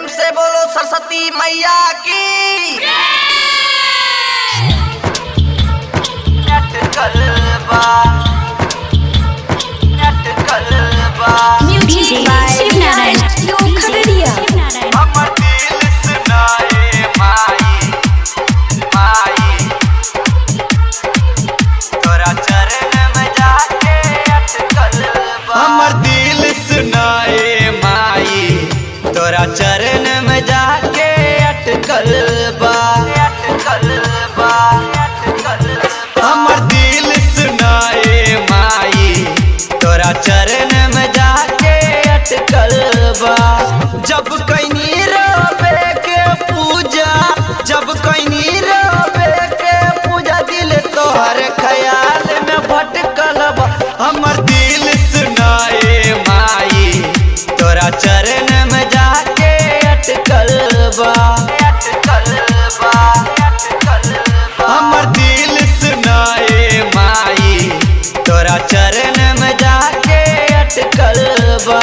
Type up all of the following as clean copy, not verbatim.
प्रेम से बोलो सरस्वती मैया की। अटकल बा, अटकल बा। DJ Shivnarayan, Khagaria. हमर दिल सुनाए माई, माई तोरा चरण में जाके अटकल बा। हमर दिल सुनाए माई, तोरा चरण में जाके अटकल बा, अटकल बा, अटकल बा। हमर दिल सुनाए माई, तोरा चरण में जाके अटकल बा। जब कैनी रोबे के पूजा, जब कैनी रोबे के पूजा, दिल तोहर ख्याल में भटकल बा। हमर दिल सुनाए माई, तोरा चरण में जाके अटकल बा, अटकल बा, अटकल बा। हमर दिल सुनाए माई, तोरा चरण में जाके अटकल बा।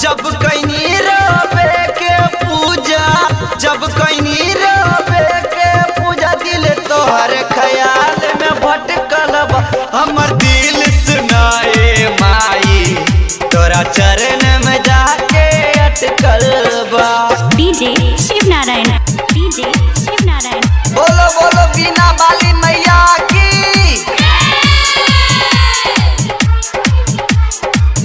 जब कैनी रोबे के पूजा, जब कैनी रोबे के पूजा, दिल तोहर ख्याल में भटकल बा। हमर दिल सुनाए माई, तोरा चरण में जाके अटकल बा। DJ Shivnarayan, DJ Shivnarayan. बोलो बोलो बिना बाली मैया की।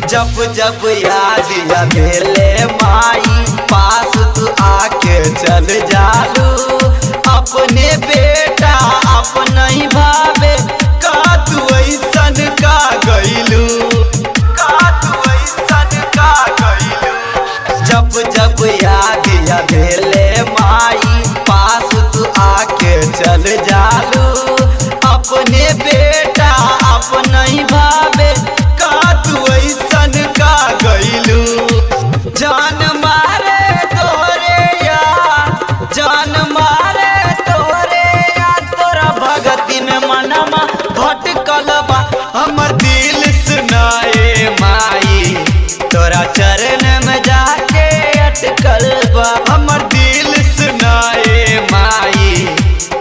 जब जब याद आवेले माई, पास तू आके चल जालू। अपने बेटा अपना ही भावे, का तू ऐसन का गइलू, का तू ऐसन का गइलू। जब जब याद आवेले माई, पास तू आके चल जालू। अपने बेटा अपना ही भावे, का तू ऐसन का गइलू। जान मारे तोरे यार, जान मारे तोरे यार, तोरा भगती में मनमा भटकल बा। हमर दिल सुनाए माई, तोरा चरण में जाके अटकल बा। हमर दिल सुनाए माई,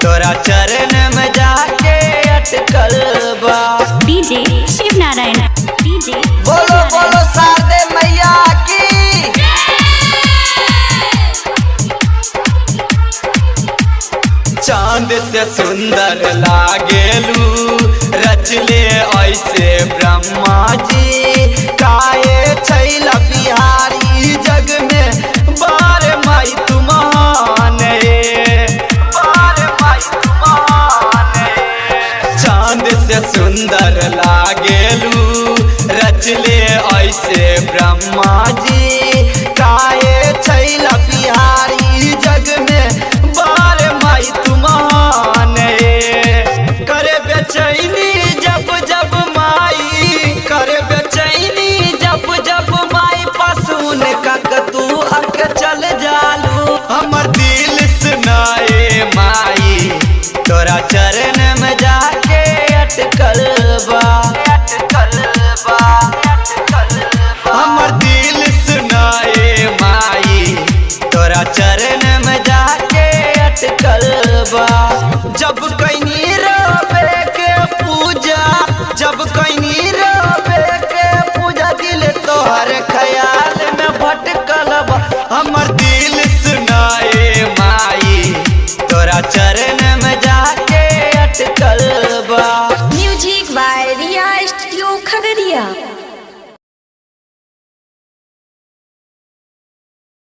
तोरा चरण में जाके अटकल बा। DJ Shivnarayan, DJ. बोलो बोलो शारदे मैया की। चांद से सुंदर लागेलू, रचले ऐसे ब्रह्मा जी। काहे छैला बिहारी जग में, बार माई तू महान रे, बार माई तू महान रे। चांद से सुंदर लागेलू, रचले ऐसे ब्रह्मा जी। काहे छैला बिहारी जग में, बार माई तू महान रे। करे बेचैनी जब जब माई, करे बेचैनी जब जब माई, पसून कक तू अक चल जालू। हमर दिल सुनाए माई, तोरा चरण में जाके अटकल बा, अटकल बा, अटकल बा। हमर दिल सुनाए माई, तोरा चरण में जाके अटकल बा। जब कैनी रोबे के पूजा, जब कैनी रोबे के पूजा, दिल तोहर ख्याल में भटकल बा। हमर दिल सुनाए माई, तोरा चरण